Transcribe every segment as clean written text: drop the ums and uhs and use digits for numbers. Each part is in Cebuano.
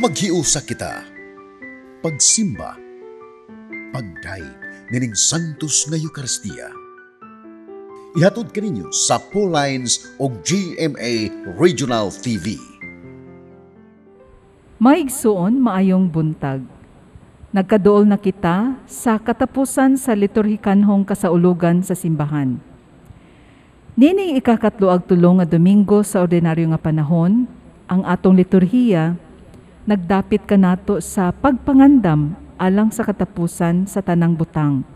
Maghiusa kita. Pagsimba. Pagdayeg nining Santos nga Eukaristiya. Ihatod kaninyo sa Lines o GMA Regional TV. Maigsuon, maayong buntag. Nagkaduol na kita sa katapusan sa liturhikanhong kasaulugan sa simbahan. Nining ikakatlo ag tulo nga Domingo sa ordinaryo nga panahon, ang atong liturhiya nagdapit kanato sa pagpangandam alang sa katapusan sa tanang butang.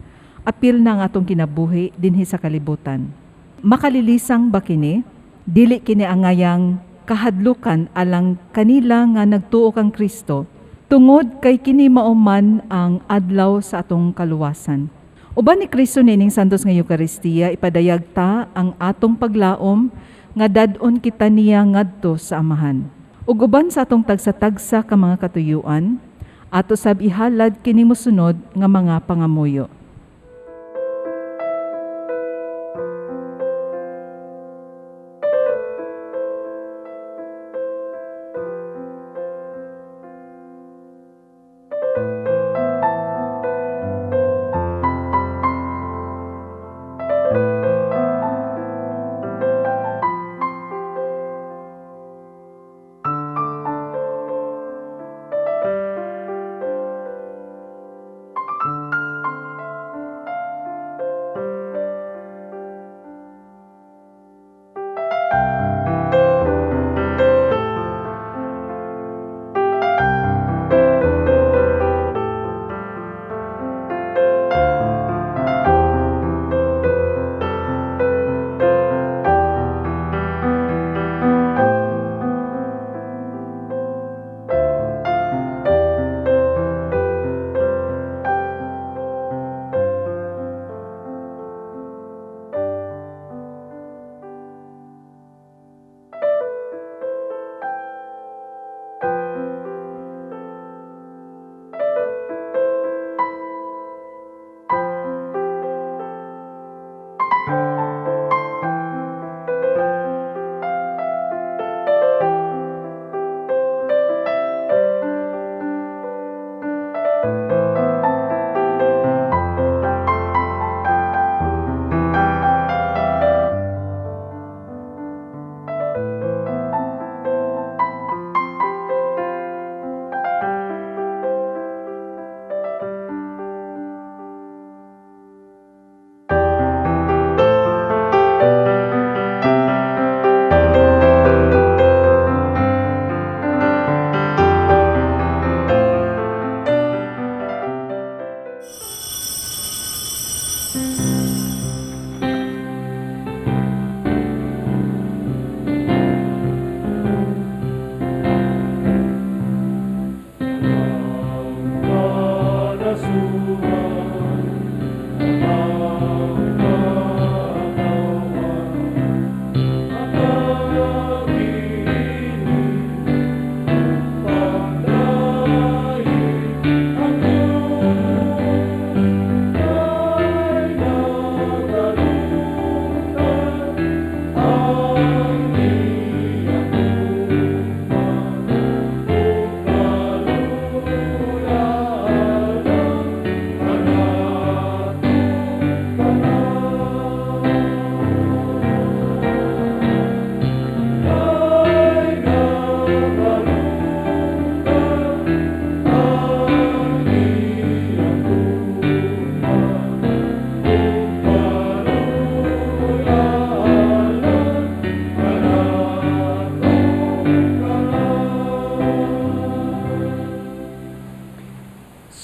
Apil na ang atong kinabuhi dinhi sa kalibutan. Makalilisang ba kini? Dili kini angayang kahadlukan alang kanila nga nagtuo kang Kristo, tungod kay kini mao man ang adlaw sa atong kaluwasan. Uban ni Kristo nining Santos nga Eukaristiya, ipadayag ta ang atong paglaom nga dad-on kita niya ngadto sa Amahan. Ug uban sa atong tagsa-tagsa ka mga katuyuan, ato sab ihalad kini mosunod nga mga pangamuyo.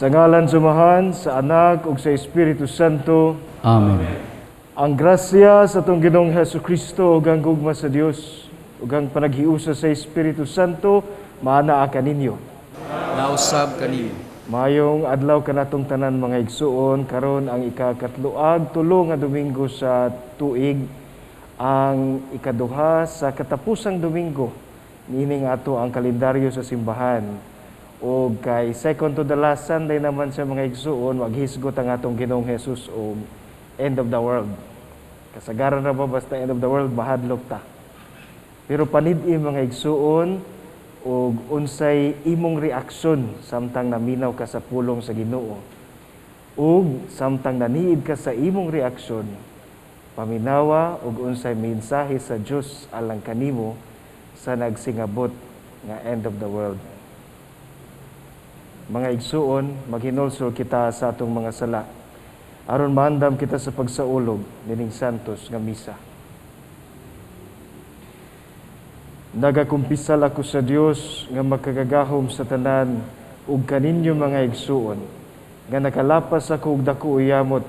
Sa ngalan sa Amahan, sa Anak ug sa Espiritu Santo. Amen. Ang grasya sa atong Ginoong Hesukristo ug ang gugma sa Dios ug ang panaghiusa sa Espiritu Santo maanaa kaninyo. Nausab kaninyo. Mayong adlaw kanatong tanan mga igsuon, karon ang ikakatloag tulo nga Domingo sa tuig, ang ikaduha sa katapusang Domingo niining ato ang kalendaryo sa simbahan. O kay second to the last Sunday naman sa mga igsuon, maghisgot ang atong Ginoong Jesus o end of the world. Kasagaran na ba basta end of the world, mahadlok ta. Pero panid-i mga igsuon, Ug unsay imong reaksyon samtang naminaw ka sa pulong sa Ginoo. Ug samtang naniid ka sa imong reaksyon, paminawa ug unsay mensahe sa Dios alang kanimo sa nagsingabot nga end of the world. Mga igsuon, maghinulsol kita sa atong mga sala aron maandam kita sa pagsaulog nining santos nga misa. Nagakumpisal ako sa Dios nga makagagahom sa tanan ug kaninyo mga igsuon nga nakalapas ako og dako yamot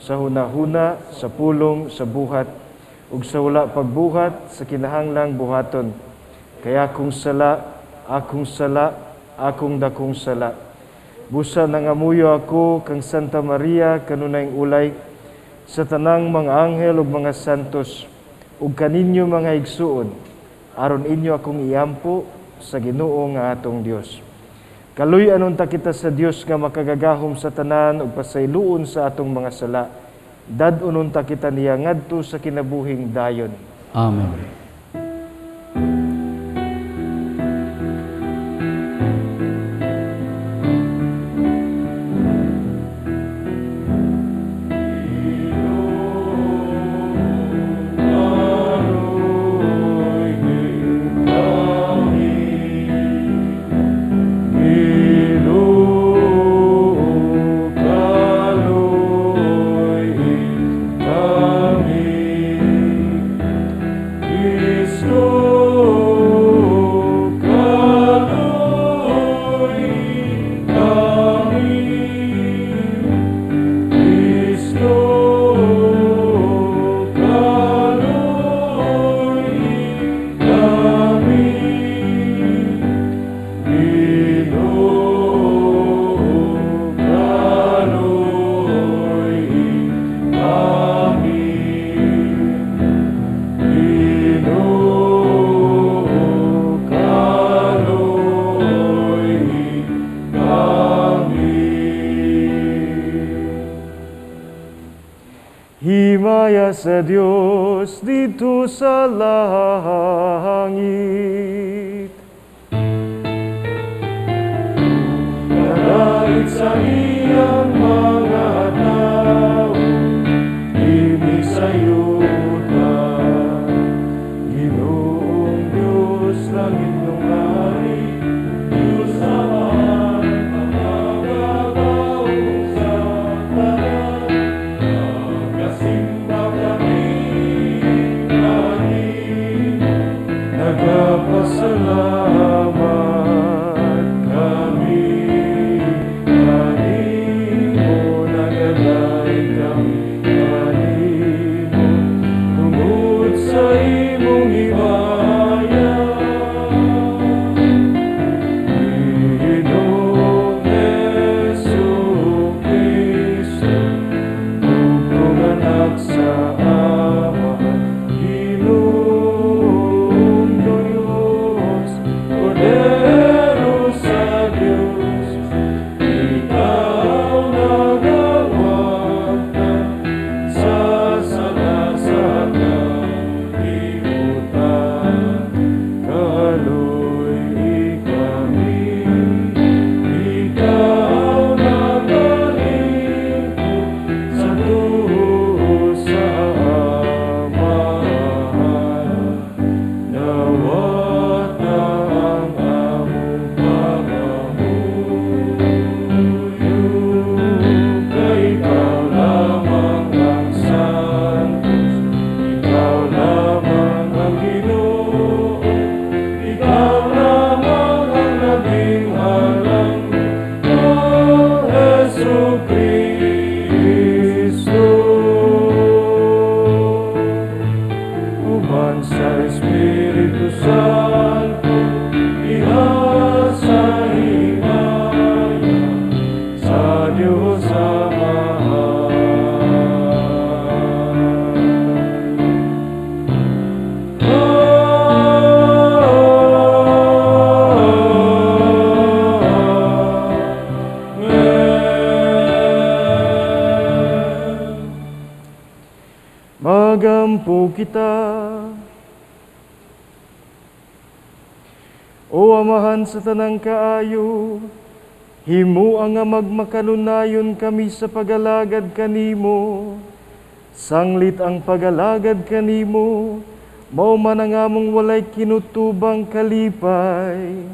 sa hunahuna, sa pulong, sa buhat ug sa wala pagbuhat sa kinahanglang buhaton. Kay akong sala, akong sala, akong dakong sala. Busa nangamuyo ako kang Santa Maria kanunayng ulay sa tanang mga anghel ug mga santos ug kaninyo mga igsuon aron inyo akong iampo sa Ginoo nga atong Dios. Kaluy-an unta kita sa Dios nga makagagahom sa tanan ug pasayloon sa atong mga sala. Dad-on unta kita niya ngadto sa kinabuhing dayon. Amen. Himaya sa Dios dito sa langit. Kalait sa iyang mga tao, ini sa yuta. Ginoong Diyos, langit ng hari, Diyos Ama, makagagahom sa tanan. Nagasimba kami kanimo, nagapasalamat kami kanimo, nagaday kami kanimo, tungod sa imong himaya. Ginoong Jesu-Cristo, bugtong anak sa Ama, Ginoong Diyos, Kordero sa Diyos, ikaw nagawata sa sala sa kalibutan. Kaloy kami, ikaw nagalingkod sa tuo sa Amahan. Nawata ang among pangamuyo, kay ikaw lamang ang santos, ikaw lamang ang Ginoo, ikaw lamang ang labing halang, O Jesu-Cristo. Uban sa Espiritu Santo, diha sa himaya, sa Diyos Amahan. Amen. Magampo kita. O Amahan sa tanang kaayo, himua nga magmakanunayon kami sa pagalagad kanimo. Sanglit ang pagalagad kanimo, mao man ang among walay kinutubang kalipay.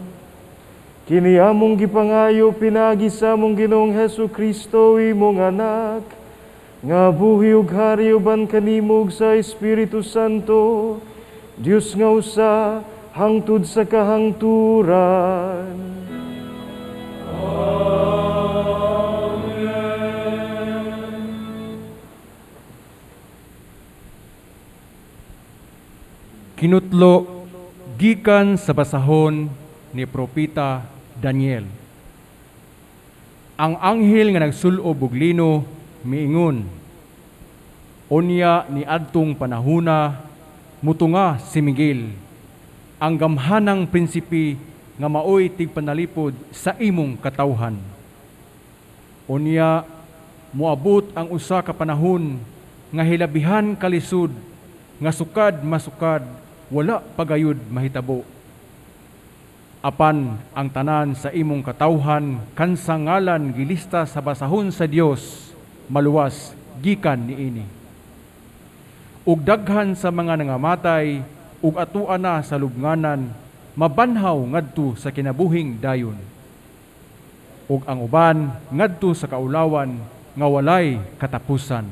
Kini among gipangayo pinaagi sa among Ginoong Hesus Kristo, imong anak, nga buhi ug hari uban kanimo ug sa Espiritu Santo, Dios nga usa, hangtod sa kahangturan. Amen. Kinutlo gikan sa basahon ni Propeta Daniel. Ang anghel nga nagsul-ob og lino miingon, unya ni adtong panahuna mutunga si Miguel, ang gamhanang prinsipe nga maoy tigpanalipod sa imong katawhan. Unya moabot ang usa ka panahon nga hilabihan kalisod, nga sukad masukad wala pagayod mahitabo. Apan ang tanan sa imong katawhan kansa ngalan gilista sa basahon sa Dios maluwas gikan niini. Ug daghan sa mga nangamatay ug atua na sa lubnganan mabanhaw ngadto sa kinabuhing dayon. Ug ang uban ngadto sa kaulawan nga walay katapusan.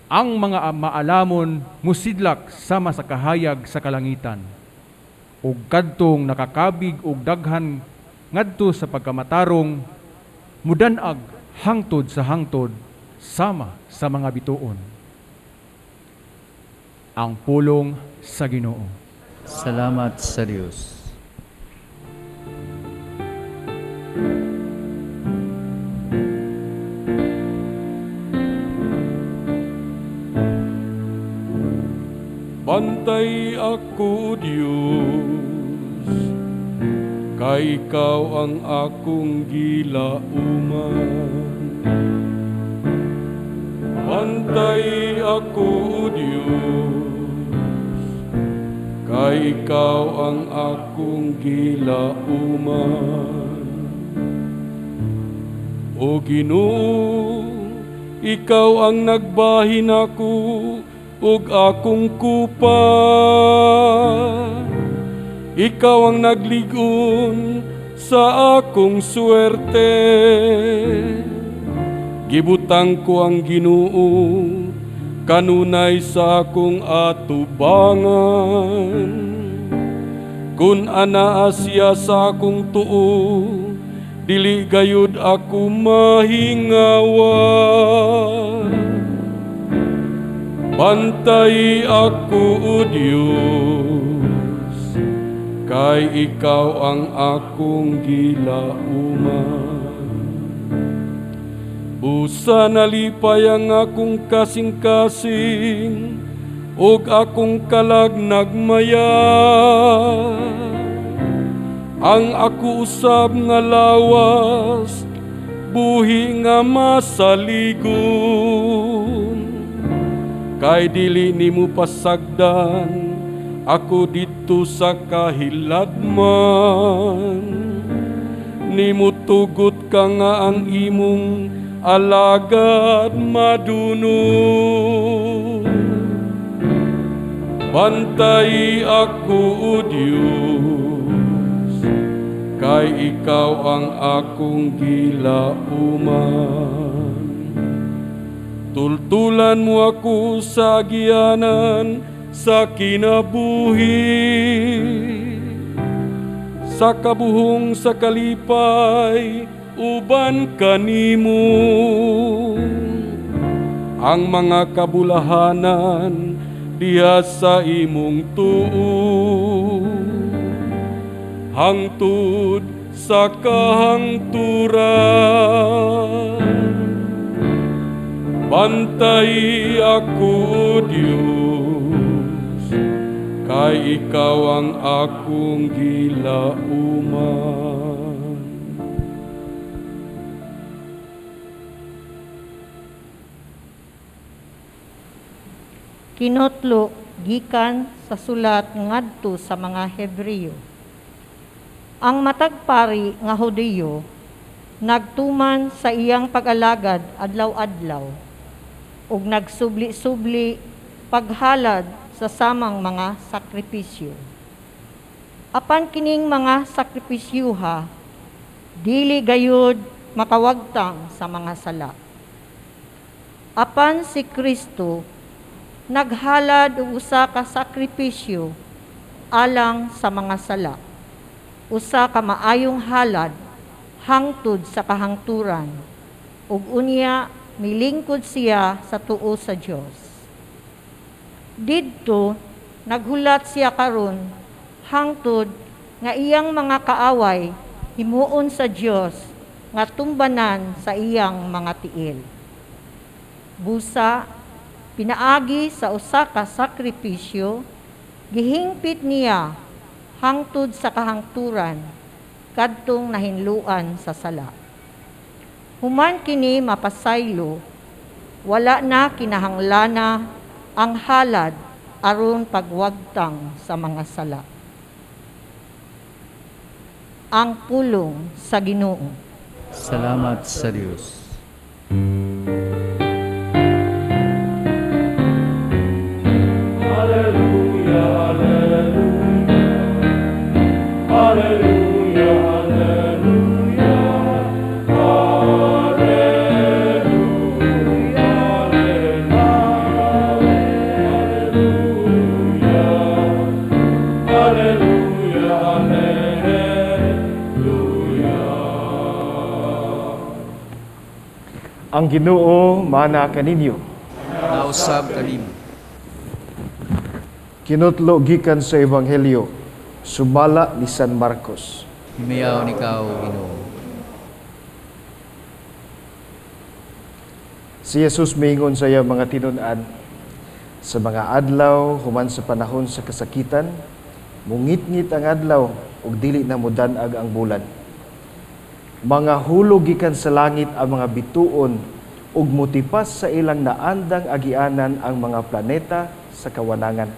Ang mga maalamon musidlak sama sa kahayag sa kalangitan. Ug kadtong nakakabig og daghan ngadto sa pagkamatarong mudan-ag hangtod sa hangtod sama sa mga bituon. Ang pulong sa Ginoo. Salamat sa Dios. Bantay ako, Diyos, kay ikaw ang akong gilauman. Bantay ako, Diyos, kay ikaw ang akong gilauman. O Ginoo, ikaw ang nagbahin ako ug akong kupa. Ikaw ang nagligon sa akong suwerte. Gibutang ko ang Ginoo kanunay sa akong atubangan. Kun anaa siya sa akong tuo, dili gayud ako mahingawa. Bantay ako, O Diyos, kay ikaw ang akong gilauman. Busa nalipay ang akong kasing-kasing, ug akong kalag nagmaya. Ang ako usab nga lawas, buhi nga masaligon. Kay dili nimo pasagdan ako didto sa kahiladman. Nimo tugot ka nga ang imong alagad madunong. Bantay ako, O Diyos, kay ikaw ang akong gilauman. Tultulan mo ako sa agianan sa kinabuhi, sa kabuhong sa kalipay uban kanimo. Ang mga kabulahanan diha sa imong tuo, hangtod sa kahangturan. Bantay ako, O Diyos, kay ikaw ang akong gilauman. Kinotlo gikan sa sulat ngadto sa mga Hebreo. Ang matag pari nga Hudiyo nagtuman sa iyang pag-alagad adlaw-adlaw ug nagsubli-subli paghalad sa samang mga sakripisyo. Apan kining mga sakripisyuha dili gayud makawagtang sa mga sala. Apan si Kristo naghalad og usa ka sakripisyo alang sa mga sala, usa ka maayong halad hangtod sa kahangturan, ug unya milingkod siya sa tuo sa Dios. Didto naghulat siya karon hangtod nga iyang mga kaaway himuon sa Dios nga tumbanan sa iyang mga tiil. Busa pinaagi sa usa ka sakripisyo, gihingpit niya hangtod sa kahangturan kadtong nahinluan sa sala. Human kini mapasaylo, wala na kinahanglana ang halad aron pagwagtang sa mga sala. Ang pulong sa Ginoo. Salamat sa Dios. Alleluia, alleluia, alleluia, alleluia, alleluia, alleluia, alleluia, alleluia. Ang Ginoo mana kaninyo. Nausab kanimo. Kinutlo gikan sa Ebanghelyo sumala ni San Marcos. Himayaon ikaw, Ginoo. Si Jesus miingon sa iyang mga tinun-an, sa mga adlaw human sa panahon sa kasakitan, mungitngit ang adlaw ug dili na modan-ag ang bulan. Mga hulog gikan sa langit ang mga bituon ug motipas sa ilang naandang agianan ang mga planeta sa kawanangan.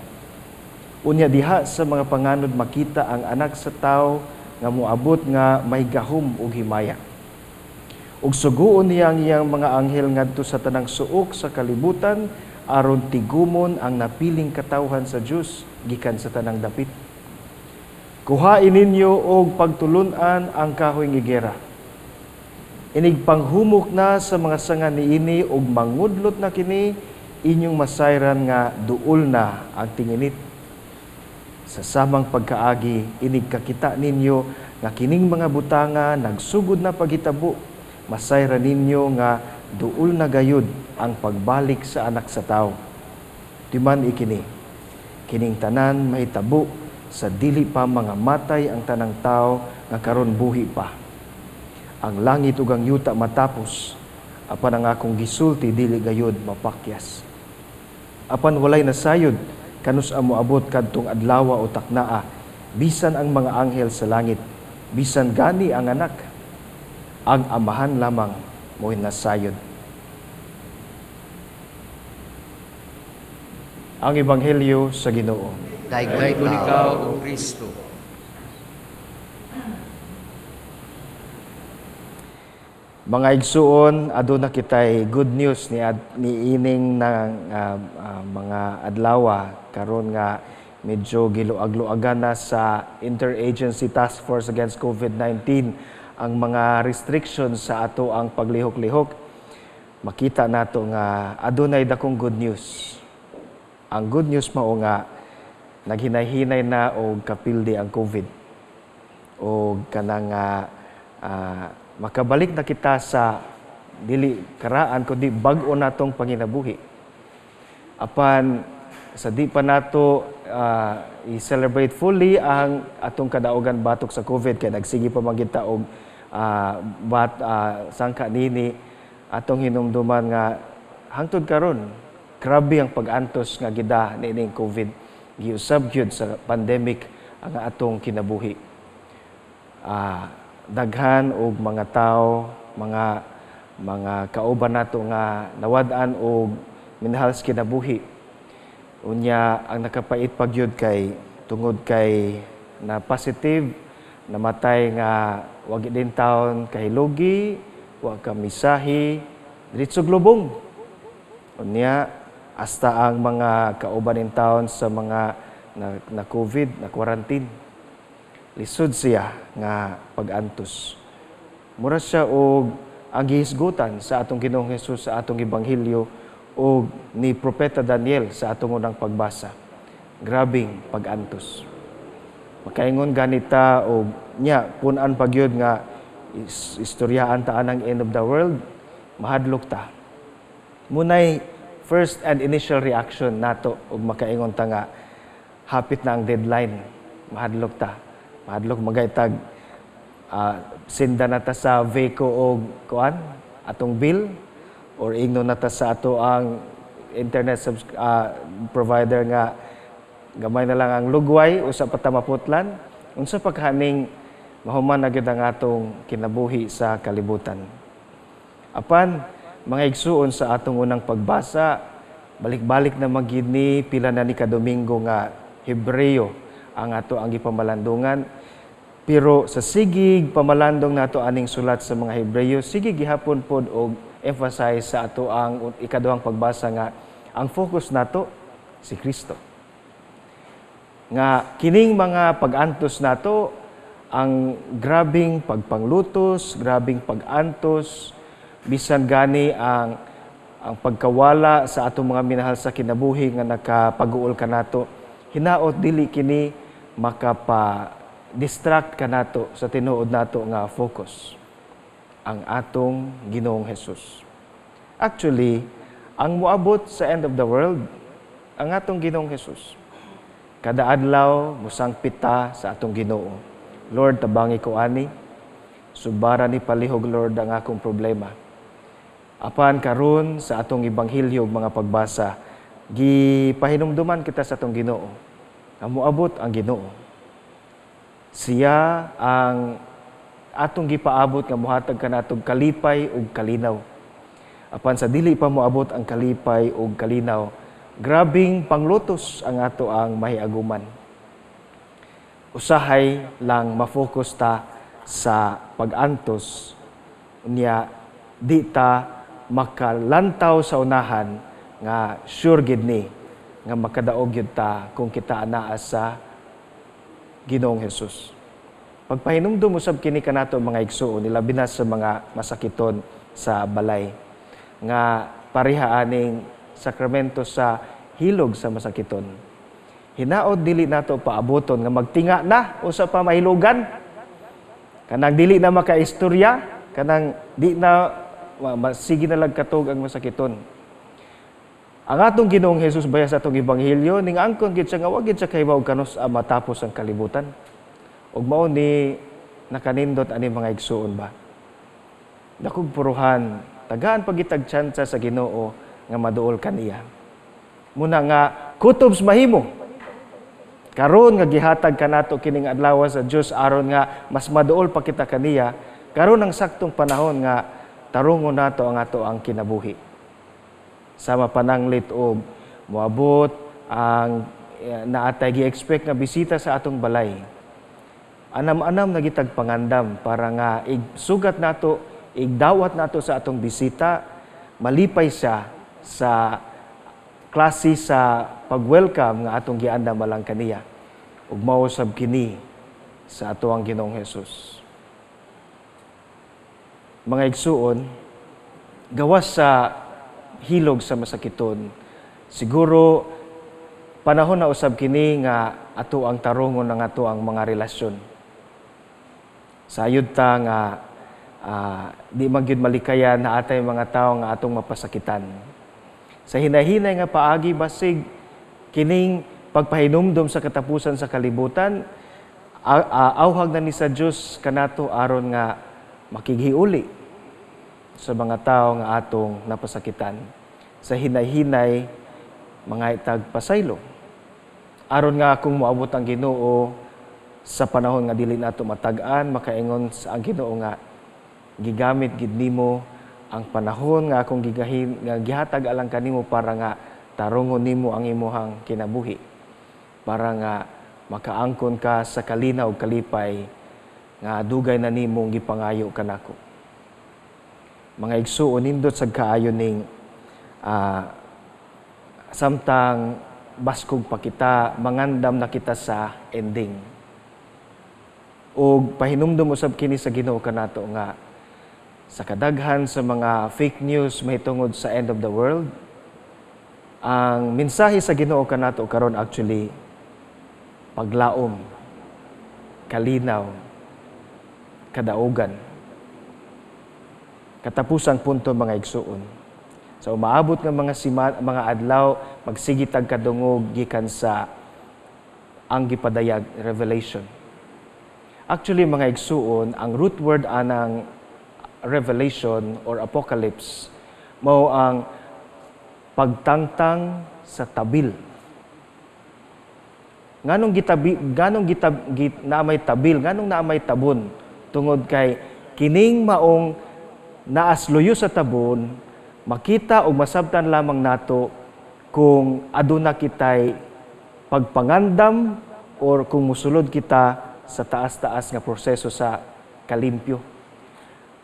Unya diha sa mga panganod makita ang anak sa tawo nga moabot nga may gahom ug himaya. Ug suguon niya ang iyang mga anghel ngadto sa tanang suok sa kalibutan aron tigumon ang napiling katawhan sa Dios gikan sa tanang dapit. Kuhain ninyo og pagtulun-an ang kahoy nga higera. Inig panghumok na sa mga sanga niini og mangudlot na kini, inyong masayran nga duol na ang tinginit. Sa samang pagkaagi, inig kakita ninyo nga kining mga butanga nagsugod na paghitabo, masayran ninyo nga duol na gayud ang pagbalik sa anak sa tawo. Timan ikini, kining tanan mahitabo sa dili pa mga matay ang tanang tao nga karon buhi pa. Ang langit ug ang yuta matapos, apan ang akong gisulti dili gayud mapakyas. Apan walay nasayod kanus moabot kadtong adlawa o taknaa, bisan ang mga anghel sa langit, bisan gani ang anak, ang amahan lamang mo'y nasayod. Ang Ebanghelyo sa Ginoo. Daiggon ikaw, O Kristo. Mga igsuon, aduna kitay good news ni ining ng mga adlawa karon nga medyo giluag-luagan na sa Interagency Task Force Against COVID-19 ang mga restrictions sa ato ang paglihok-lihok. Makita nato nga adunay dakong good news. Ang good news mao nga naghinay-hinay na og kapildi ang COVID. Og kanang makabalik na kita sa dili karaan kundi bag-o natong panginabuhi. Apan sa di pa nato i-celebrate fully ang atong kadaogan batok sa COVID kay nagsige pa man gyud ta og sangka nini atong hinumduman nga hangtod karon grabe ang pag-antos nga gida niining COVID. Giusab gyud sa pandemic ang atong kinabuhi. Daghan og mga tawo, mga kauban nato nga nawad-an og minahal sa kinabuhi. Unya ang nakapait pa gyud kay tungod kay na positive Namatay nga wagi din taon kahilugi, wa ka misahi, diretso glubong. Unya hasta ang mga kauban in taon sa mga na COVID, na quarantine. Lisod siya nga pag-antos. Mura siya og ang gihisgutan sa atong Ginoong Hesus sa atong ebanghelyo og ni Propeta Daniel sa atong unang pagbasa. Grabing pag-antos. Makaingon ganita og nya pun-an pagyud nga istoryaan ta anang end of the world, mahadlok ta. Munay first and initial reaction nato og makaingon ta nga hapit na ang deadline, mahadlok ta. Mahadlok magaytag sinda na ta sa VECO og kuan atong bill or ingno na ta sa ato ang internet provider nga gamay na lang ang lugway usa pa ta maputlan. Unsa paghaning mahuman na gyud ang atong kinabuhi sa kalibutan. Apan mga igsuon, sa atong unang pagbasa, balik-balik na magyud ni, pila na ni ka Domingo nga Hebreo ang ato ang gipamalandungan. Pero sa sigig pamalandong nato aning sulat sa mga Hebreo, sige gihapon pod og emphasize sa ato ang ikaduhang pagbasa nga ang focus nato si Kristo. Nga kining mga pag-antos nato, ang grabing pagpanglutos, grabing pag-antos, bisan gani ang pagkawala sa atong mga minahal sa kinabuhi nga nakapag-uol kanato, hinaot dili kini makapa-distract kanato sa tinuod nato nga focus, ang atong Ginoong Hesus. Actually, ang moabot sa end of the world, ang atong Ginoong Hesus. Kada adlaw musangpit ta sa atong Ginoo. Lord, tabangi ko ani. Subara ni palihog, Lord, ang akong problema. Apan karon sa atong ebanghelyo ug mga pagbasa, gipahinumduman kita sa atong Ginoo. Nga moabot ang Ginoo. Siya ang atong gipaabot nga mohatag kanatong kalipay ug kalinaw. Apan sa dili pa moabot ang kalipay ug kalinaw, grabing panglutos ang ato ang mahiaguman. Usahay lang ma-focus ta sa pag-antos, unya di ta makalantaw sa unahan nga sure gid ni nga makadaog gyud ta kung kita anaa sa Ginoong Hesus. Pagpahinumdum usab kini kanato mga igsuon, ilabi na sa mga masakiton sa balay nga pareha aning sakramento sa hilog sa masakiton. Hinaot dili nato paaboton nga magtinga na usa pa mahilugan, kanang dili na makaistorya, kanang di na sige na lang katog ang masakiton. Ang atong Ginoong Hesus baya sa atong ebanghelyo ning angkon gid siya nga wa gid siya kahibaw kanus matapos ang kalibutan. Ug mao ni nakanindot ani mga igsuon ba. Dakog puruhan, tagaan pagitag tsansa sa Ginoo nga maduol kaniya. Muna nga kutobs mahimo. Karon nga gihatag kanato kining adlaw sa Dios aron nga mas maduol pa kita kaniya, karon ang saktong panahon nga tarungon nato ang ato ang kinabuhi. Sama pananglit og moabot ang naatay gi-expect nga bisita sa atong balay. Anam-anam na gitag pangandam para nga igsugat nato, igdawat nato sa atong bisita, malipay siya sa klase sa pag-welcome nga atong giandam alang kaniya. Ug mao sab kini sa ato ang Ginoong Hesus. Mga igsuon, gawas sa hilog sa masakiton, siguro panahon na usab kini nga ato ang tarungon ng ato ang mga relasyon. Sayod ta nga di man gyud malikayan na atay mga tawo nga atong mapasakitan. Sa hinahinay nga paagi basig kining pagpahinumdom sa katapusan sa kalibutan, awhag na ni sa Dios kanato aron nga makighiuli sa mga tawo nga atong napasakitan. Sa hinahinay mga itag pasaylo. Aron nga kung moabot ang Ginoo sa panahon nga dili nato matag-an, makaingon sa ang Ginoo nga gigamit gid nimo ang panahon nga akong gigahin nga gihatag alang kanimo para nga tarungon nimo ang imuhang kinabuhi, para nga makaangkon ka sa kalinaw ug kalipay nga dugay na nimong gipangayo kanako. Mga igsuon, nindot sad kaayo ning samtang baskog pa kita, mangandam na kita sa ending. Og pahinumdum usab kini sa Ginoo kanato nga sa kadaghan sa mga fake news mahitungod sa end of the world, ang mensahe sa Ginoo kanato karon actually paglaom, kalinaw, kadaugan. Katapusang punto, mga igsuon. Sa umaabot nga mga adlaw, magsige tag kadungog gikan sa ang gipadayag, revelation. Actually, mga igsuon, ang root word anang revelation or apocalypse mao ang pagtangtang sa tabil. Nganong gitabi, nganong gitab, git, naa may tabil, nganong naa may tabon? Tungod kay kining maong naasluyo sa tabon, makita o masabtan lamang nato kung aduna kitay pagpangandam or kung musulod kita sa taas-taas nga proseso sa kalimpyo.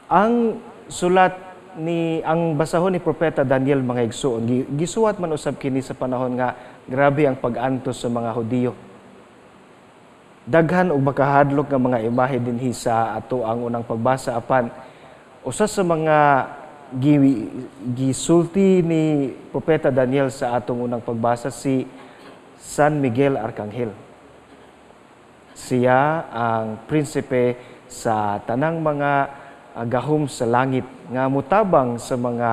Ang sulat ni ang basahon ni Propeta Daniel, mga igsuon, gisuwat man usab kini sa panahon nga grabe ang pag-antos sa mga Hudiyo. Daghan og makahadlok nga mga imahe dinhi sa ato ang unang pagbasa, apan usa sa mga gisulti ni Propeta Daniel sa atong unang pagbasa si San Miguel Arcangel. Siya ang prinsipe sa tanang mga gahom sa langit nga mutabang sa mga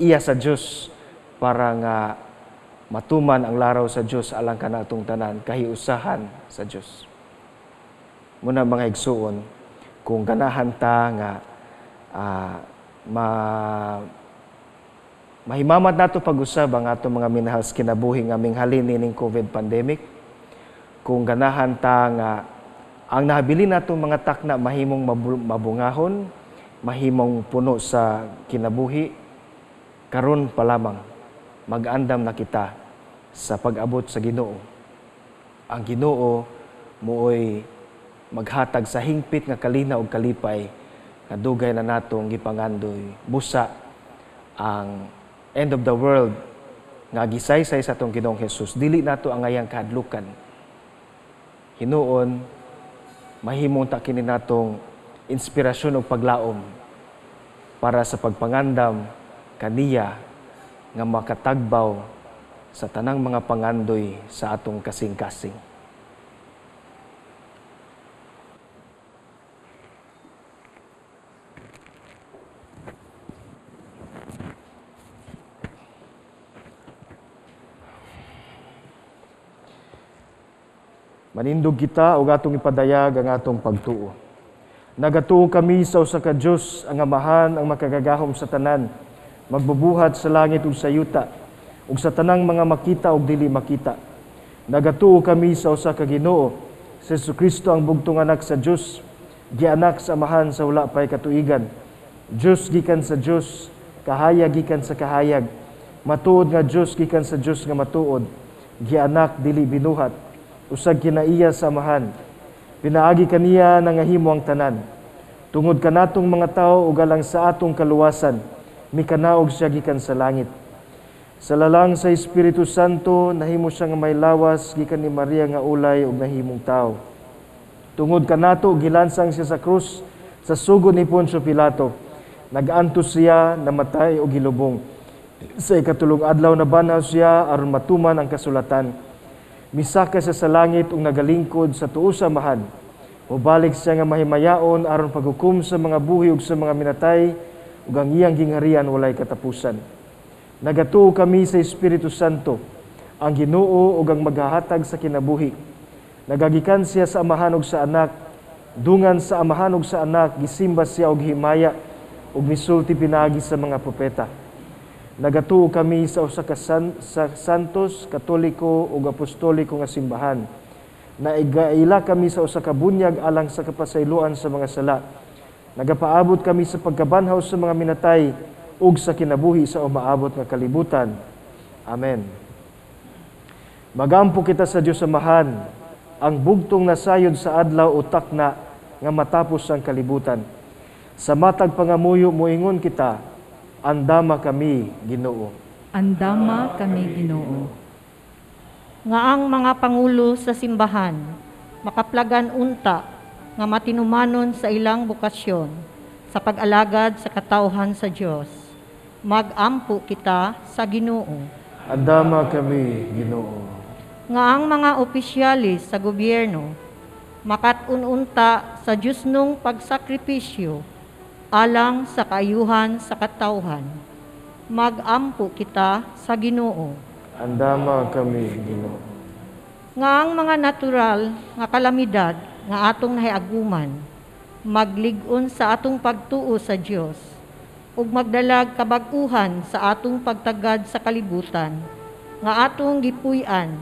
iya sa Dios para nga matuman ang laraw sa Dios alang kanatong tanan kahiusahan sa Dios. Muna mga igsuon, kung ganahan ta nga mahimamat nato pag-usab ang atong mga minahal sa kinabuhi nga minghalin nining COVID pandemic, kung ganahan ta nga ang nahabilin natong mga takna mahimong mabungahon, mahimong puno sa kinabuhi, karon pa lamang mag-andam na kita sa pag-abot sa Ginoo. Ang Ginoo mooy maghatag sa hingpit nga kalina og kalipay nga dugay na natong gipangandoy. Busa ang end of the world nga gisaysay sa atong Ginoong Hesus, dili nato angayang kahadlukan. Hinuon, mahimong ta kini natong inspirasyon ug paglaom para sa pagpangandam kaniya nga makatagbaw sa tanang mga pangandoy sa atong kasing-kasing. Manindog kita ug atong ipadayag ang atong pagtuo. Nagatuo kami sa usa ka Dios, ang Amahan, ang makagagahom sa tanan, magbubuhat sa langit ug sa yuta, ug sa tanang mga makita ug dili makita. Nagatuo kami sa usa ka Ginoo, si Jesucristo ang bugtong anak sa Dios, gianak sa Amahan sa wala pay katuigan. Dios gikan sa Dios, kahayag gikan sa kahayag, matuod nga Dios gikan sa Dios nga matuod, gianak dili binuhat, usag kinaiya sa Amahan. Pinaagi kaniya nangahimo ang tanan. Tungod kanatong mga tawo ug alang sa atong kaluwasan, mikanaog siya gikan sa langit. Sa lalang sa Espiritu Santo, nahimo siya nga may lawas gikan ni Maria nga ulay ug nahimong tawo. Tungod kanato gilansang siya sa krus sa sugod ni Poncio Pilato. Nag-antos siya, namatay ug gilubong. Sa ikatulong adlaw nabanhaw siya aron matuman ang kasulatan. Misaka siya sa langit ug nagalingkod sa tuo sa Amahan. Mobalik siya nga mahimayaon aron paghukom sa mga buhi ug sa mga minatay, ug ang iyang gingharian walay katapusan. Nagatuo kami sa Espiritu Santo, ang Ginoo ug ang maghahatag sa kinabuhi. Nagagikan siya sa Amahan ug sa Anak, dungan sa Amahan ug sa Anak, gisimba siya og himaya ug misulti pinaagi sa mga propeta. Nagatuo kami sa usa ka sa Santos, Katoliko ug Apostoliko nga simbahan. Naigaila kami sa usa ka bunyag alang sa kapasayloan sa mga sala. Nagapaabot kami sa pagkabanhaw sa mga minatay ug sa kinabuhi sa umaabot nga kalibutan. Amen. Magampo kita sa Dios Amahan. Ang bugtong nasayod sa adlaw o takna nga matapos ang kalibutan. Sa matag pangamuyo moingon kita, andama kami, Ginoo. Andama kami, Ginoo. Nga ang mga pangulo sa simbahan makaplagan unta nga matinumanon sa ilang bokasyon sa pag-alagad sa katawhan sa Dios. Magampo kita sa Ginoo. Andama kami, Ginoo. Nga ang mga opisyalis sa gobyerno makat-un unta sa Diyosnong pagsakripisyo alang sa kaayuhan sa katawhan. Magampo kita sa Ginoo. Andama kami, Ginoo. Nga ang mga natural nga kalamidad nga atong nahiaguman maglig-on sa atong pagtuo sa Dios ug magdalag kabag-uhan sa atong pagtagad sa kalibutan nga atong gipuy-an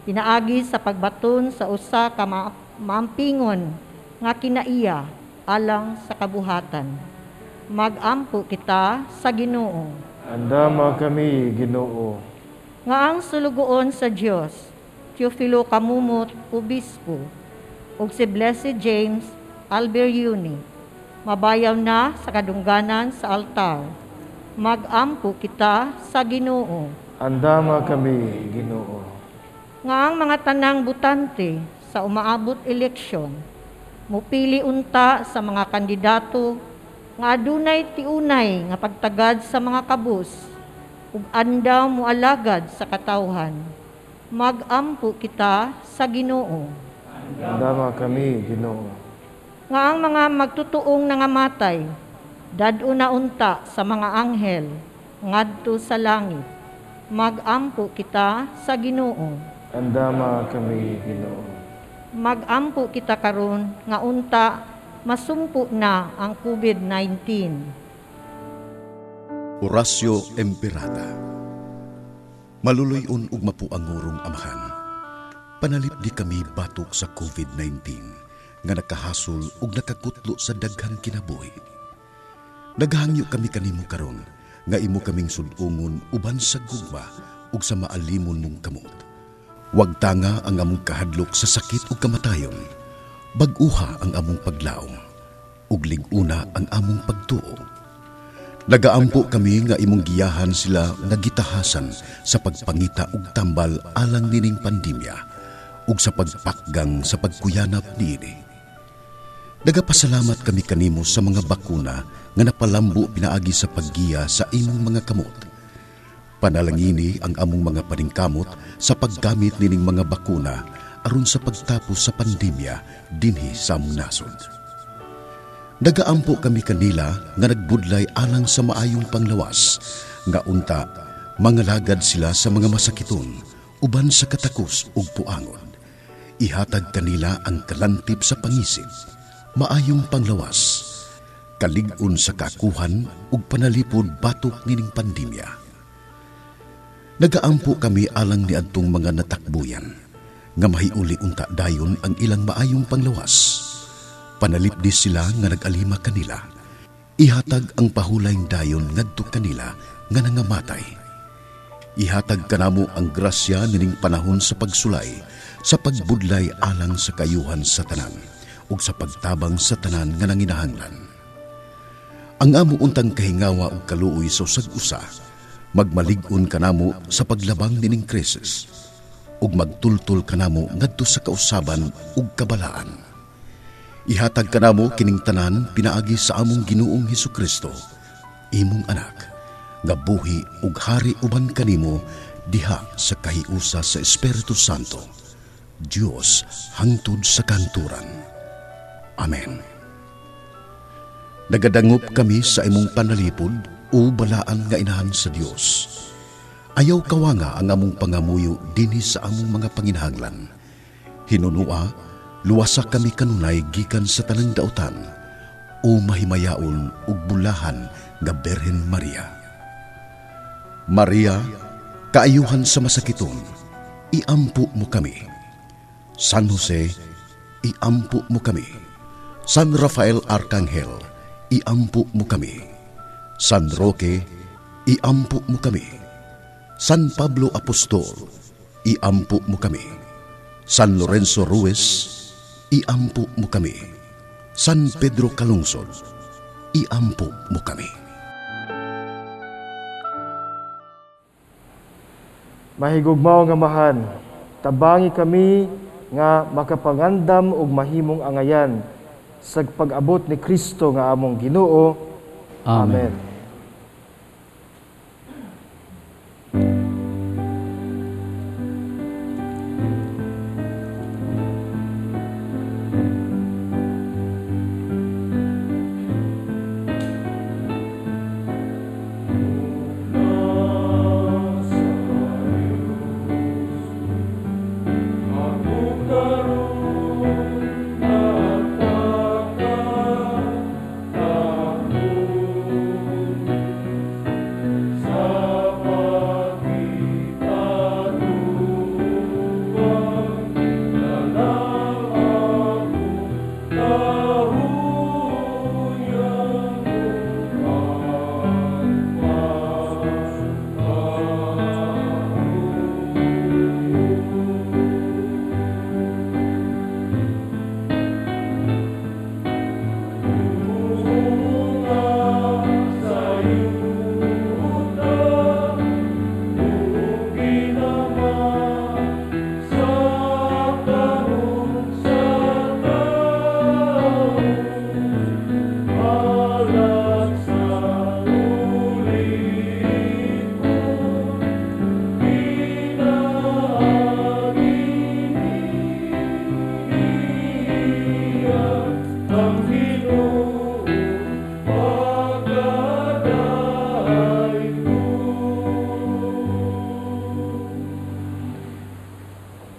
pinaagi sa pagbaton sa usa ka maampingon nga kinaiya alang sa kabuhatan. Magampo kita sa Ginoo. Andama kami, Ginoo. Nga ang sulugoon sa Dios, Teofilo Camomot, Obispo, ug si Blessed James Alberione, mabayaw na sa kadungganan sa altar. Magampo kita sa Ginoo. Andama kami, Ginoo. Nga ang mga tanang butante sa umaabot eleksyon, mupili unta sa mga kandidato nga adunay tiunay nga pagtagad sa mga kabus ug andam moalagad sa katawhan. Magampo kita sa Ginoo. Andama kami, Ginoo. Nga ang mga magtutuong nangamatay, dad-o na unta sa mga anghel ngadto sa langit. Magampo kita sa Ginoo. Andama kami, Ginoo. Magampo kita karon nga unta masumpo na ang COVID-19. Oratio Imperata. Maluluy-on ug mapuangurong Amahan. Panalipdi kami batok sa COVID-19 nga nakahasol ug nakakutlo sa daghang kinabuhi. Naghangyo kami kanimo karon nga imo kaming sud-ungon uban sa gugma ug sa maalimon mong kamot. Wag tanga ang among kahadlok sa sakit ug kamatayon. Bag-uha ang among paglaom ug lig-una ang among pagtuo. Nagaampo kami nga imong giyahan sila nga gitahasan sa pagpangita og tambal alang nining pandemya ug sa pagpakgang sa pagkuyanap niini. Nagapasalamat kami kanimo sa mga bakuna nga napalambo pinaagi sa paggiya sa imong mga kamot. Panalangini ang among mga paningkamot sa paggamit nining mga bakuna aron sa pagtapos sa pandemya dinhi sa among nasod. Nagaampo kami kanila nga nagbudlay alang sa maayong panglawas, nga unta mangalagad sila sa mga masakiton uban sa katakos ug puangon. Ihatag kanila ang kalantip sa pangisip, maayong panglawas, kalig-on sa kakuhan ug panalipod batok nining pandemya. Nagaampo kami alang niadtong mga natakbuyan, nga mahiuli unta dayon ang ilang maayong panglawas. Panalipdi sila nga nag-alima kanila. Ihatag ang pahulayng dayon ngadto kanila nga nangamatay. Ihatag kanamo ang grasya nining panahon sa pagsulay, sa pagbudlay alang sa kayuhan sa tanan, ug sa pagtabang sa tanan nga nanginahanglan. Ang amo untang kahingawa ug kaluoy sa usag-usa, magmalig-on kanamo sa paglabang nining krisis, ug magtultol kanamo ngadto sa kausaban ug kabalaan. Ihatag kanamo kining tanan pinaagi sa among Ginoong Hesukristo, imong anak, nga buhi ug hari uban kanimo diha sa kahiusa sa Espiritu Santo, Dios hangtod sa kanturan. Amen. Nagadangop kami sa imong panalipod o balaan nga inahan sa Dios. Ayaw kawanga ang among pangamuyo dinhi sa among mga panginahanglan. Hinunua, luwasa kami kanunay gikan sa tanang dautan o mahimayaon ug bulahan nga Birhen Maria. Maria, kaayuhan sa masakiton, iampo mo kami. San Jose, iampo mo kami. San Rafael Arcangel, iampo mo kami. San Roque, iampo mo kami. San Pablo Apostol, iampo mo kami. San Lorenzo Ruiz, iampo mo kami. San Pedro Calungsod, iampo mo kami. Mahigugmaw nga Amahan, tabangi kami nga makapangandam og mahimong angayan sa pag-abot ni Kristo nga among Ginoo. Amen. Amen.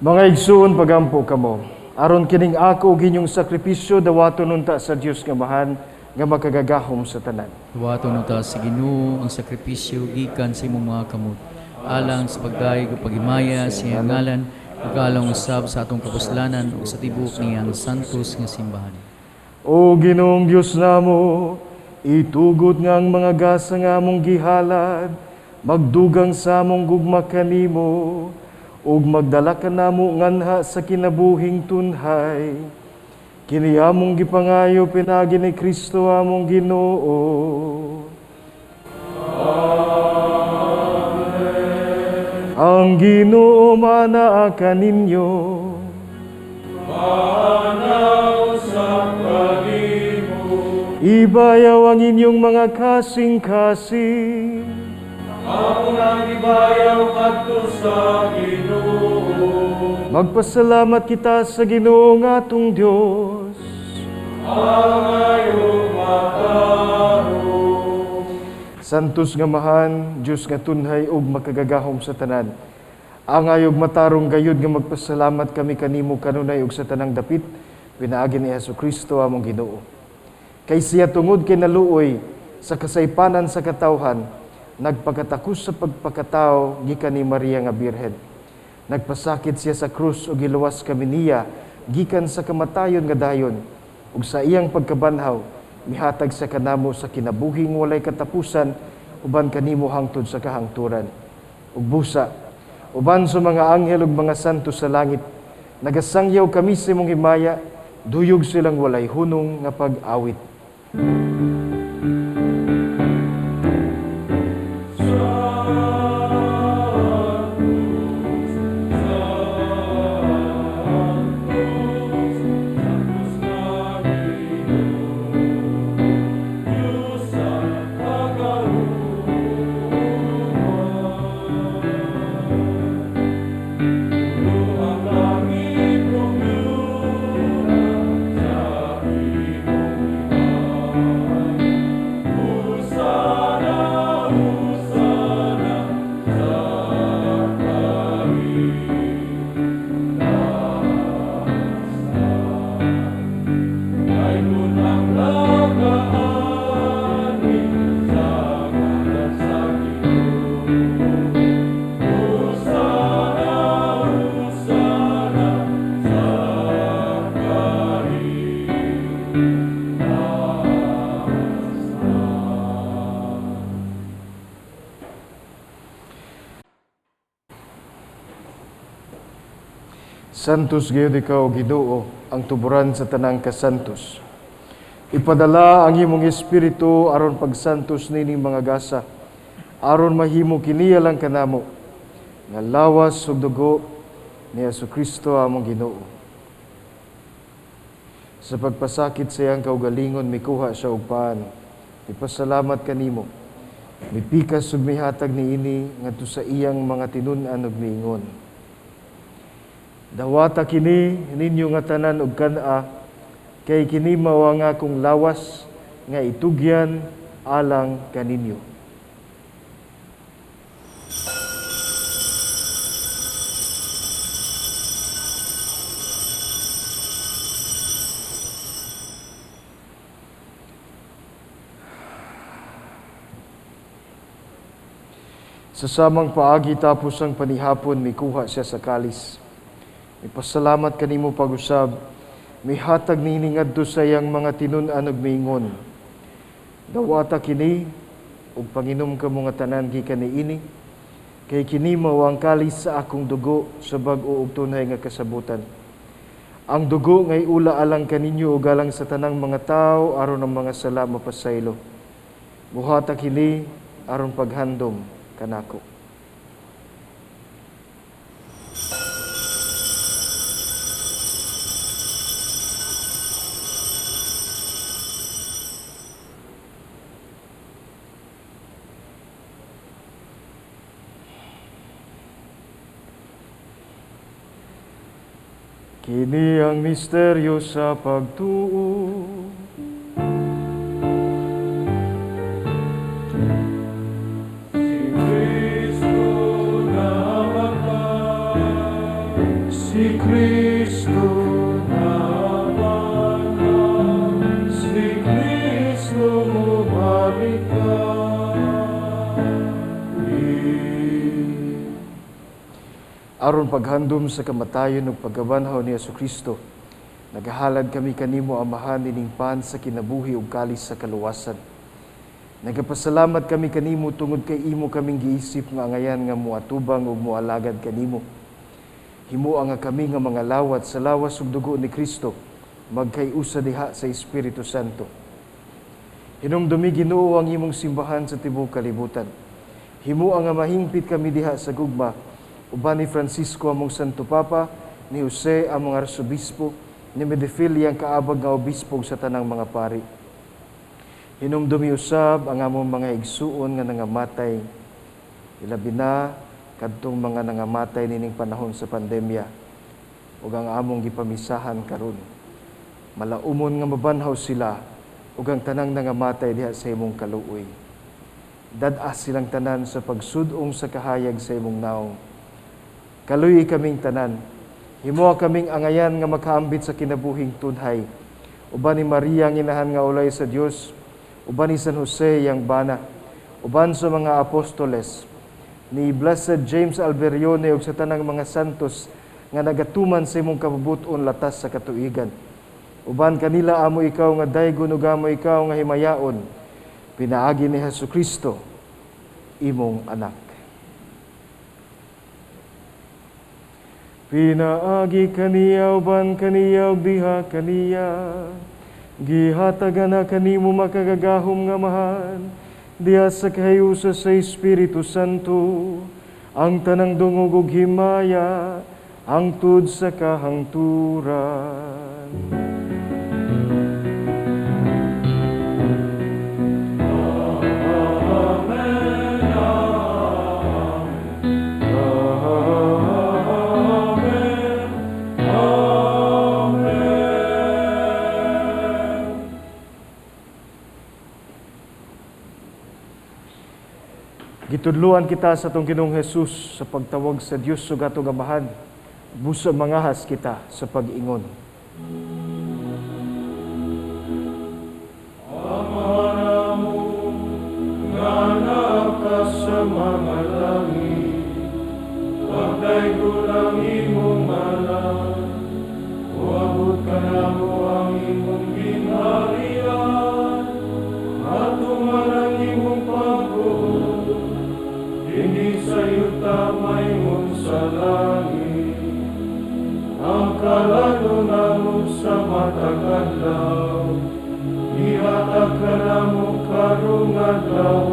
Mga igsuon, pagampo kamo. Aron kining ako ug inyong sakripisyo dawaton unta sa Dios nga Amahan nga makagagahom sa tanan. Dawaton unta sa Ginoo ang sakripisyo gikan sa imong mga kamot, alang sa pagdayeg ug paghimaya sa iyang ngalan, ug alang usab sa atong kapuslanan ug sa tibuok niyang santos nga simbahan. O Ginoong Dios namo, itugot nga ang mga gasa nga among gihalad, magdugang sa among gugma kanimo, ug magdala ka namo nganha sa kinabuhing tunhay. Kini among gipangayo pinaagi ni Kristo among Ginoo. Amen. Ang Ginoo manaa kaninyo. Manaw sa kanimo. Ibayaw ang inyong mga kasing-kasing. Ako nang ibayaw kadto sa Ginoo. Magpasalamat kita sa Ginoo nga atong Dios. Angayong matarong. Santos nga Amahan, Dios nga tunhay ug makagagahom sa tanan. Angayog matarong gayud nga magpasalamat kami kanimo kanunay ug sa tanang dapit pinaagi ni Hesukristo among Ginoo. Kay siya tungod kay naluoy sa kasaypanan sa katawhan, nagpakatakos sa pagpakatao gikan ni Maria nga Birhen. Nagpasakit siya sa krus ug giluwas kami niya gikan sa kamatayon nga dayon, ug sa iyang pagkabanhaw mihatag sa kanamo sa kinabuhing walay katapusan uban kanimo hangtod sa kahangturan. Ug busa uban sa mga anghel ug mga santo sa langit, nagasangyaw kami sa imong himaya, duyog silang walay hunong nga pag-awit. Santos gayud ikaw, Ginoo, ang tuburan sa tanang kasantos. Ipadala ang imong espiritu aron pagsantos nining mga gasa, aron mahimo kini alang kanamo nga lawas ug dugo ni Hesukristo among Ginoo. Sa pagpasakit sa iyang kaugalingon, mikuha siya og paan. Ipasalamat kanimo. Mipikas ug mihatag niini ngadto sa iyang mga tinun-an ug miingon. Dawata kini ninyo nga tanan og kan-a, kay kini mao ang akong lawas nga itugyan alang kaninyo. Sa samang paagi tapos ang panihapon, mikuha siya sa kalis. Ipasalamat kanimo pag-usab, mihatag niini ngadto sa iyang mga tinun-an ug miingon. Dawata kini ug panginom kamo nga tanan gikan niini, kay kini mao ang kalis sa akong dugo sa bag-o ug tunay nga kasabutan. Ang dugo ngay ula alang kaninyo ug alang sa tanang mga tawo aron ang mga sala mapasaylo. Buhata kini aron paghandom kanako. Kini ang misteryo sa pagtuo. Si Kristo namatay, si Kristo nabanhaw, si Kristo mobalik. Aron paghandom sa kamatayon ug pagkabanhaw ni Hesukristo, nagahalad kami kanimo, Amahan, ining pan sa kinabuhi ug kalis sa kaluwasan. Nagapasalamat kami kanimo tungod kay imo kaming giisip nga angayan nga moatubang ug moalagad kanimo. Himoa nga kami nga mga lawat sa lawas ug dugo ni Kristo, magkayusa diha sa Espiritu Santo. Hinumdumi, Ginoo, ang imong simbahan sa tibuok kalibutan. Himoa nga mahingpit kami diha sa gugma, uban ni Francisco among Santo Papa, ni Jose among Arsobispo, ni Medefili ang kaabag nga obispo sa tanang mga pari. Hinumdumi usab ang among mga igsuon nga nangamatay, ilabi na kadtong mga nangamatay nining panahon sa pandemya, ug ang among gipamisahan karon. Malaumon nga mabanhaw sila ug ang tanang nangamatay diha sa imong kaluoy. Dad-as silang tanan sa pagsud-ong sa kahayag sa imong naong. Kaluoy kaming tanan, himoa kaming angayan nga makaambit sa kinabuhing tunhay. Uban ni Maria ang inahan nga ulay sa Dios, uban ni San Jose yang bana, uban sa mga apostoles, ni Blessed James Alberione ug sa tanang mga santos nga nagatuman sa imong kabubut-on latas sa katuigan. Uban kanila amo ikaw nga daygon ug amo ikaw nga himayaon, pinaagi ni Hesukristo, imong anak. Pinaagi kaniya uban kaniya ug diha kaniya, gihatagan na kanimo makagagahom nga Amahan, diha sa kahayusa sa Espiritu Santo, ang tanang dungog ug himaya, hangtod sa kahangturan. Gitudluan kita sa atong Ginoong Hesus sa pagtawag sa Dios ug atong Amahan. Busa mangahas kita sa pag-ingon. Ama namo nga naa ka sa mga langit, pagdaygon ang imong ngalan, moabot kanamo ang imong gingharian, matuman ang imong pagbuot, dinhi sa yuta maingon sa langit. sa matag adlaw, ihatag kanamo karong adlaw,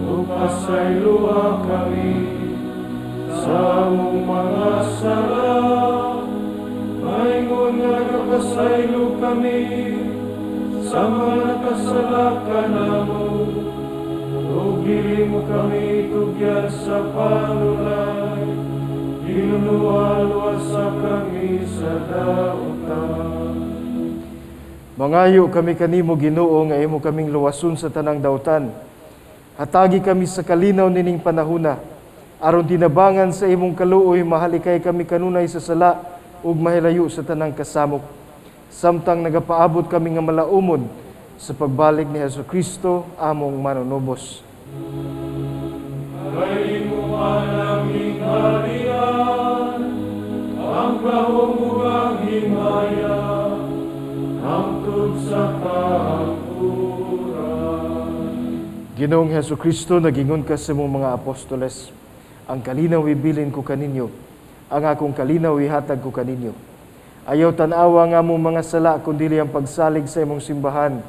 ug pasayloa kami sa among mga sala, maingon nga nagapasaylo kami sa mga nakasala kanamo, ug dili mo kami tugyan sa panulay, Ginoo, luwasa kami sa dautan. Mangayo kami kanimo, Ginoo, nga imo kaming luwason sa tanang dautan. Hatagi kami sa kalinaw nining panahuna, aron tinabangan sa imong kaluoy, mahalikay kami kanunay sa sala ug mahilayo sa tanang kasamok. Samtang nagapaabot kami nga malaumod sa pagbalik ni Hesus Kristo among manunubos. Kay imo ang harian, ang gahom ug ang himaya, hangtod sa kahangturan. Ginoong Hesus Kristo, nagingon ka sa imong mga apostoles, ang kalinaw ibilin ko kaninyo, ang akong kalinaw ihatag ko kaninyo. Ayaw tan-awa nga among mga sala, kundili ang pagsalig sa imong simbahan,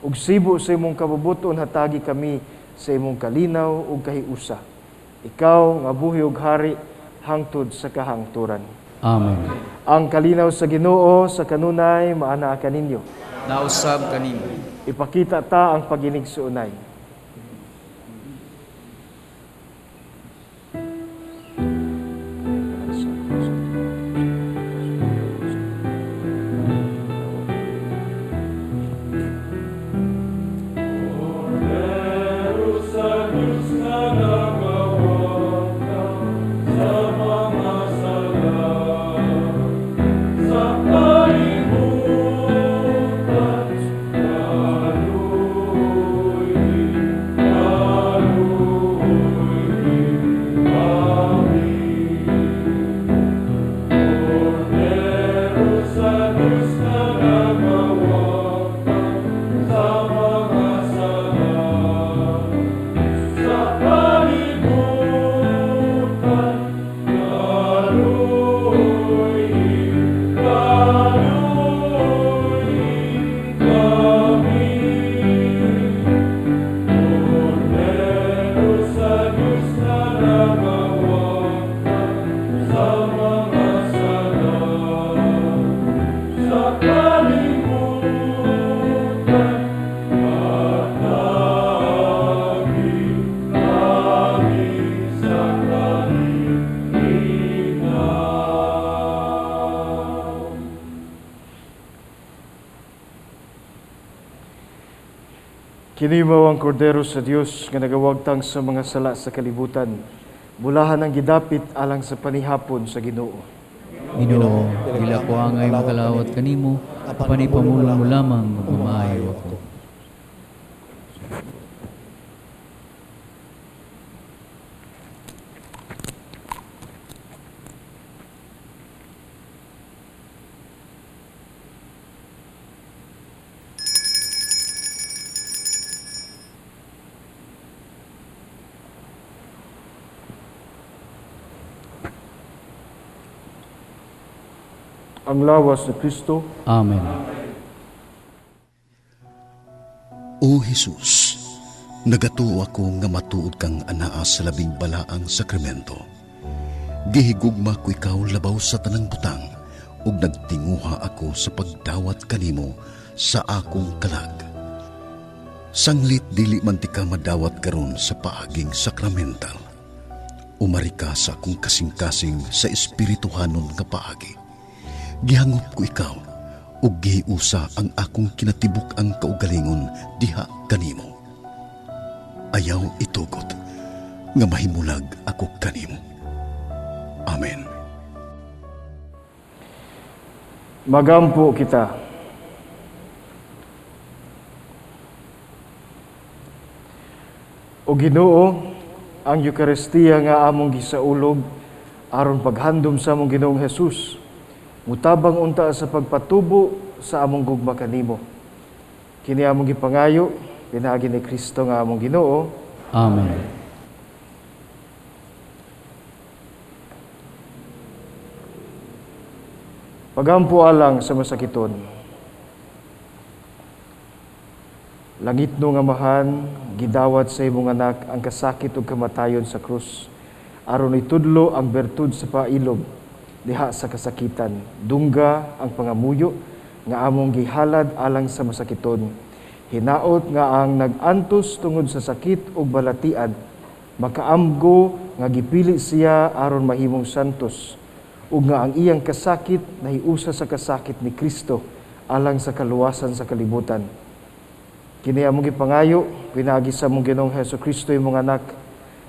ug sibo sa imong kabubuton hatagi kami sa imong kalinaw ug kahiusa. Ikaw nga buhi ug hari hangtod sa kahangturan. Amen. Ang kalinaw sa Ginoo sa kanunay maanaa kaninyo. Nausab kanimo. Ipakita ta ang paginigsuonay. Pero sa Diyos nga nagawagtang sa mga sala, sa kalibutan, kaluoy, kaluoy kami. Kordero sa Diyos nga nagawagtang sa mga sala, sa kalibutan, kaluoy, kaluoy kami. Kordero sa Diyos nga nagawagtang sa mga sala, sa kalibutan, hatagi kami sa kalinaw. Kini mao ang kordero sa Dios nga nagawagtang sa mga sala sa kalibutan. Bulahan ang gidapit alang sa panihapon sa Ginoo. Ginoo, dili ako angay makalawat kanimo, apan ipamulong mo lamang ug mamaayo ako. Ang lawas ni Kristo. Amen. O Jesus, nagatuo ako nga matuod kang anaa sa labing balaang sakramento. Gihigugma ko ikaw labaw sa tanang butang, ug nagtinguha ako sa pagdawat kanimo sa akong kalag. Sanglit dili man ti ka madawat karon sa paaging sakramental. Umari ka sa akong kasing-kasing sa espirituhanon nga paagi. Gihangop ko ikaw, ug gihiusa ang akong kinatibuk-ang kaugalingon diha kanimo. Ayaw itugot nga mahimulag ako kanimo. Amen. Magampo kita. O Ginoo, ang Eukaristiya nga among gisaulog aron paghandom sa among Ginoong Hesus, mutabang unta sa pagpatubo sa among gugma kanimo. Kini among gipangayo pinaagi ni Kristo nga among Ginoo. Amen. Pagampo alang sa masakiton. Langitnong Amahan, gidawat sa imong anak ang kasakit ug kamatayon sa krus, aron itudlo ang bertud sa pailob diha sa kasakitan. Dungga ang pangamuyo nga among gihalad alang sa masakiton. Hinaot nga ang nag-antos tungod sa sakit ug balatiad, makaamgo nga gipili siya aron mahimong santos, ug nga ang iyang kasakit nahiusa sa kasakit ni Kristo alang sa kaluwasan sa kalibutan. Kini among gipangayo pinaagi sa among Ginoong Hesukristo, imong anak,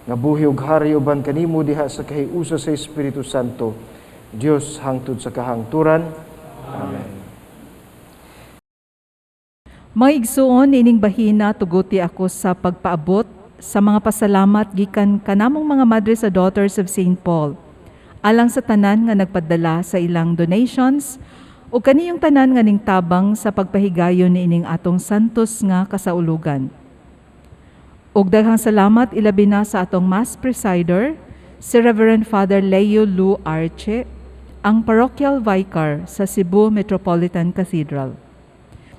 nga buhi ug hari uban kanimo diha sa kahiusa sa Espiritu Santo, Dios hangtod sa kahangturan. Amen. Mga igsuon, ining bahina tuguti ako sa pagpaabot sa mga pasalamat gikan kanamong mga madre sa Daughters of Saint Paul, alang sa tanan nga nagpadala sa ilang donations o kaniyong tanan nga ningtabang sa pagpahigayon niining atong santos nga kasaulugan. Ug daghang salamat ilabi na sa atong Mass Presider, si Reverend Father Leo Lu Arce, ang Parochial Vicar sa Cebu Metropolitan Cathedral.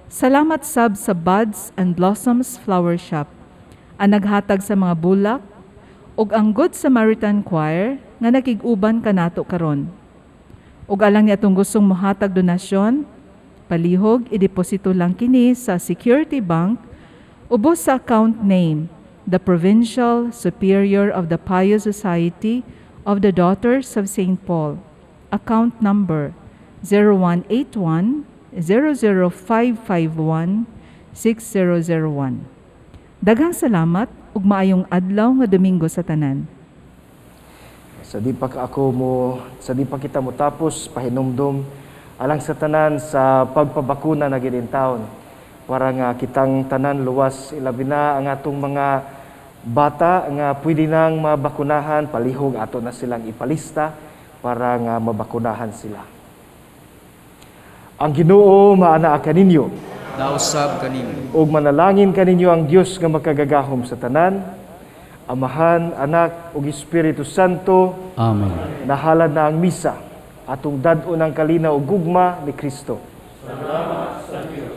Salamat sab sa Buds and Blossoms Flower Shop, ang naghatag sa mga bulak, ug ang Good Samaritan Choir nga nakig-uban kanato karon. Ug alang ni atong gustong mohatag donasyon, palihog ideposito lang kini sa Security Bank ubos sa account name, the Provincial Superior of the Pious Society of the Daughters of Saint Paul. Account number 0181 00551 6001. Daghang salamat ug maayong adlaw nga Domingo sa tanan. Sa di pa kita motapos, pahinumdom alang sa tanan sa pagpabakuna na gid in taon, para nga kitang tanan luwas, ilabi na ang atong mga bata nga pwede nang mabakunahan, palihog ato na silang ipalista para nga mabakunahan sila. Ang Ginoo maanaa kaninyo. Nausab kanimo. Ug manalangin kaninyo ang Dios nga makagagahom sa tanan, Amahan, Anak ug Espiritu Santo. Amen. Nahalad na ang misa, atong dad-on ang kalinaw ug gugma ni Kristo. Salamat sa Dios.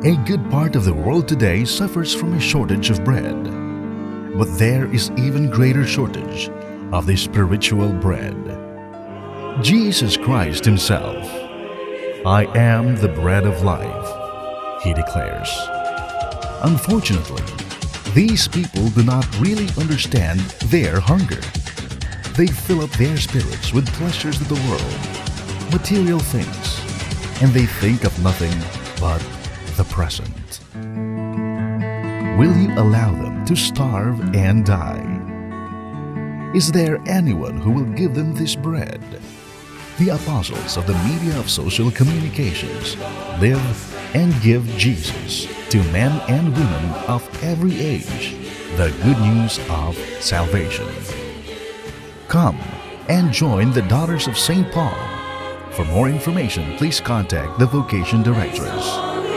A good part of the world today suffers from a shortage of bread. But there is even greater shortage of the spiritual bread. Jesus Christ Himself. "I am the bread of life," He declares. Unfortunately, these people do not really understand their hunger. They fill up their spirits with pleasures of the world, material things, and they think of nothing but the present. Will you allow them to starve and die? Is there anyone who will give them this bread? The apostles of the media of social communications live And give Jesus to men and women of every age the good news of salvation. Come and join the Daughters of St. Paul. For more information, please contact the Vocation Directress.